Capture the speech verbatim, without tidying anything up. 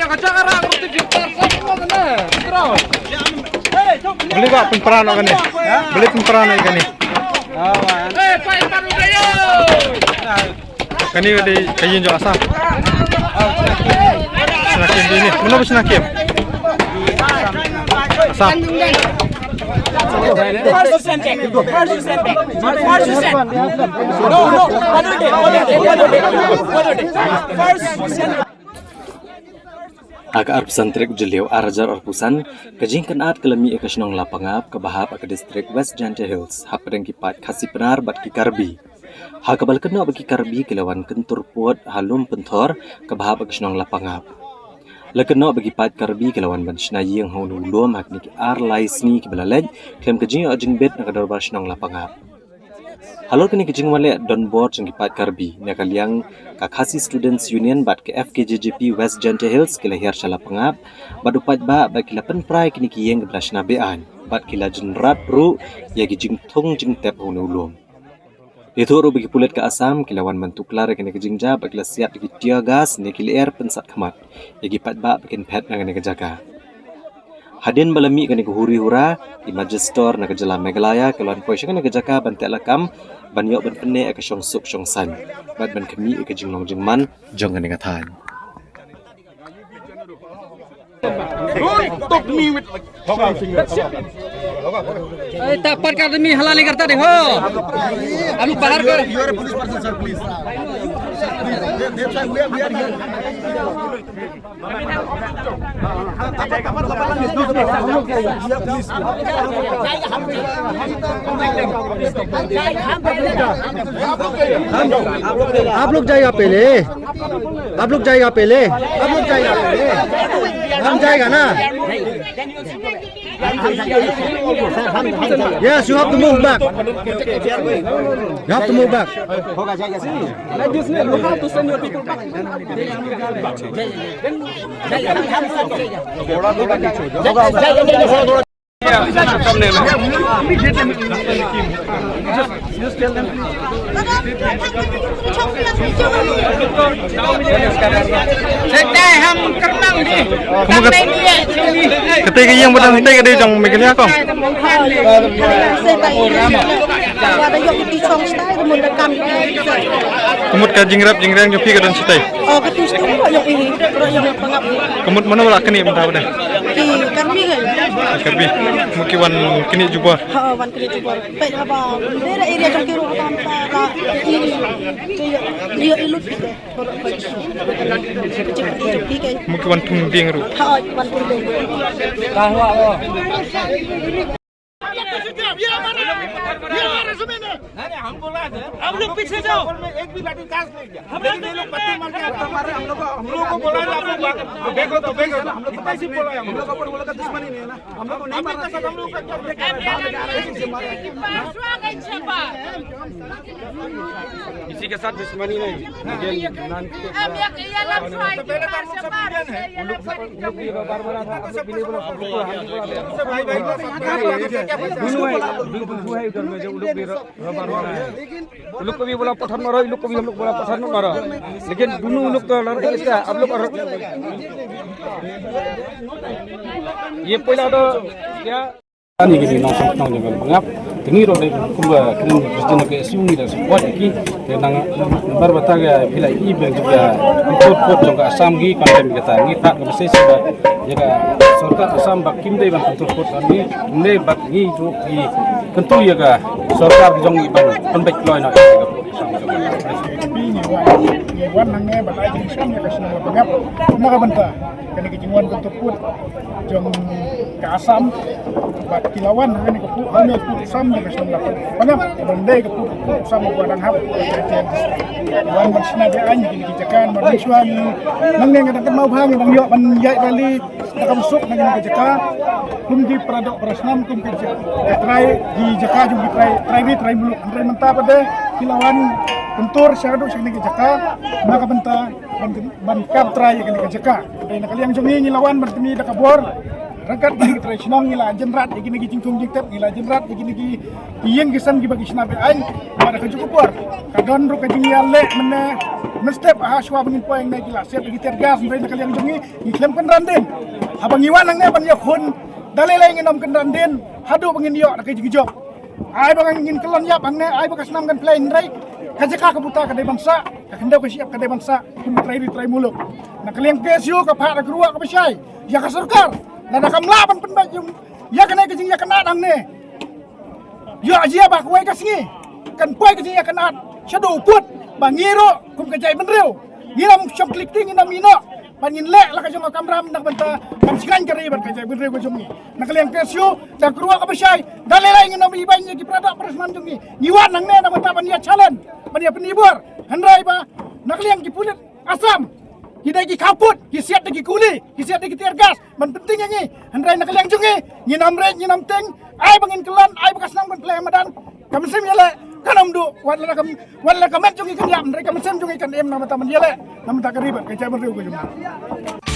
Beli ka pynpra noh kane. Beli pynpra noh kane. Kane ka dei ka ïing jong Assam. Shna kem dei ne. Mano ba shna kem? Assam. First you send back. First you send back. First you send. No, no. First you send. Ha ka arphew san tarik u Jylliew ar hajar arphew san, ka jingkynad ka la mih ha ka shnong Lapangap kaba hap ha ka distrik West Jaintia Hills, hapdeng ki paid Khasi Pnar bad ki Karbi. Ha kaba la kynnoh ba ki Karbi ki la wan kyntur pud ha lum Pynthor kaba hap ha ka shnong Lapangap. La kynnoh ba ki paid Karbi ki la wan ban shna ïing ha une u lum ha kine ki ar lai sngi kiba la leit, khlem ka jingïoh jingbit na ka dorbar shnong Lapangap. Halor kane ka jingwanleh donbor jong ki paid Karbi, na ka liang ka Khasi Students Union bad ka F K J G P West Jaintia Hills ki la hiar sha Lapangap bad u paidbah bad ki la pynpra ïa kine ki ïing kiba la shna be-aiñ bad ki la jynrat ruh ïa ki jingthung jingtep ha une u lum. La ïathuh ruh ba ki pulit ka Assam ki la wan ban tuklar ïa kane ka jingjia bad ki la siat ïa ki tear gas ne ki lyer pynsat khmat ïa ki paidbah ba kin phet na kane ka jaka. Hadien ba la mih kane ka huri hura, ki Magister na ka jylla Meghalaya ki la wan poi sha kane ka jaka ban teh lakam ban ïoh ban pynneh ïa ka shongsuk shongsaiñ bad ban khmih ïa ka jinglong jingman jong kane ka thaiñ. Don't talk me with, like, ए, ता पर कर दमी हलाली करता देखो। हम लोग बाहर कर। You are a police person, sir, please. Please, that's why we are, we are here. आप लोग जाइए पहले, आप लोग जाइए पहले, आप लोग जाइए पहले, हम जाएगा ना। Yes, you have to move back. You have to move back. Like this, you have to send your people back. Kata ka ïing ba dang stay ka dei jong Meghalaya ko? Ka mut ka jingrep jingriang jong phi ka don shatai? Ka mut mano ba la knieh mynta ba dei? Ki Karbi. Ki Karbi. Mut ki wan knieh jubor. Peit haba dei da area jong ki ruh haba mynta la ïoh i lut ki te. Mut ki wan thung dieng ruh. Wan thung dieng. ये हमारा, ये हमारा जमीन है। नहीं, नहीं, हम बोला है। आप लोग पीछे जाओ। एक भी लाठी चार्ज नहीं किया। हम लोग ये लोग पत्थर मार के आपको मार रहे हैं, हम लोग को, हम लोगों को बोला है, आप लोग देखो तो देखो, हम लोग कितना ही बोला है, हम लोग का ऊपर वो लोग का दुश्मनी नहीं है ना। हम लोग को नहीं मारना चाहिए। इसी के साथ दुश्मनी नहीं, लेकिन नान के उन लोग भी बार बार आता, उन लोग भी नहीं बोला, उन लोग भी नहीं बोला, उन लोग भी बार बार आया। उन लोग को भी बोला पत्थर मारो, इन लोग को भी हम लोग बोला पत्थर मत मारो, लेकिन दोनों लोग तो लड़ते इसका, आप लोग और ये पहला तो क्या? Ani kini nong sang nong jong Pangap. Kini ro dei kumba kini president ke S U ni da support ki. Te nang bar bata ga phi la i ben juga. Kot kot jong ka Assam gi kon dem kata ngi tak ka mesti sida. Ïa ka sorkar Assam ba kim dei ban kyntu kot ni ne bad ngi tu ki kyntu ïa ka sorkar jong ngi ban pynbeit kloi na ka. Wan hangne ba lai jingshong ïa ka shnong Pangap. Kumba ka bynta kane ka jingwan kyntu kot jong ka Assam bad ki la wan hangne ka pud, hangne ka pud Assam ïa ka shnong Pangap. Ban dei ka pud, pud Assam ba dang hap. Wan ban shna be-aiñ kine ki jaka, ban shwa ni. Nangne nga dang kynmaw bha nga dang ïoh ban ïaid rally da ka bsuk na kine ki jaka. Kum ki para doh para snam, kum ki jaka, ki trai, ki jaka jong ki trai, trai ri trai muluk. Hynrei mynta pat de ki la wan kyntur shaduh sha kine ki jaka na ka bynta ban, ban kap trai ïa kine ki jaka. Hynrei na ka liang jong ngi ngi la wan ban pyni da ka bor ryngkat kine ki trai shnong, ngi la jynrat ïa kine ki jingthung jingtep, ngi la jynrat ïa kine ki ïing ki sem kiba ki shna be-aiñ. Bad ha kajuh ka por ka don ruh ka jingïaleh mynne Mynstep ha shuwa ba ngin poi hangne ki la siat da ki tear gas, hynrei na ka liang jong ngi ngi khlem kynran dien. Haba ngi wan hangne ban ïakhun, da lei lei ngin ym kynran dien haduh ba ngin ïoh da ka jingjop. Ai ba ngin kyllon ïap hangne, ai ba ka snam kan plie, hynrei ka jaka ka buta ka dei ban sah, ka khyndew ka shyiap ka dei ban sah, kum u trai ri trai muluk. Na ka liang P S U ka phah da ka ruah kaba shai ïa ka sorkar, lada kam lah ban pynbeit ïa kane ka jingïakynad hangne. Ïoh jia ba kawei ka sngi kan poi ka jingïakynad shaduh u pud, ba ngi ruh kum ka jaitbynriew ngin ym shong klik ti, ngin ym ïehnoh ban ngin leh la ka jong ka kamram na ka bynta ban shngaiñ ka ri bad ka jaitbynriew ka jong ngi. Na ka liang P S U da ka ruah kaba shai, da lei lei ngin ym ibeiñ ïa ki para doh para shman jong ngi. Ngi wan hangne na ka bynta ban ïa challenge, ban ïa pynibor, hynrei ba na ka liang ki pulit Assam ki dei ki khaw pud, ki siat da ki kuli, ki siat da ki tear gas ban pynting ïa ngi. Hynrei na ka liang jong ngi ngin ym rit, ngin ym tieng. Ai ba ngin kyllon, ai ba ka snam kan plie madan, ka mynsiem ïaleh kan ym duh. Wat la ka, wat la ka met jong ngi kan ïap, hynrei ka mynsiem jong ngi kan im na ka bynta ban ïaleh na ka bynta ka ri bad ka jaitbynriew ka jong ngi.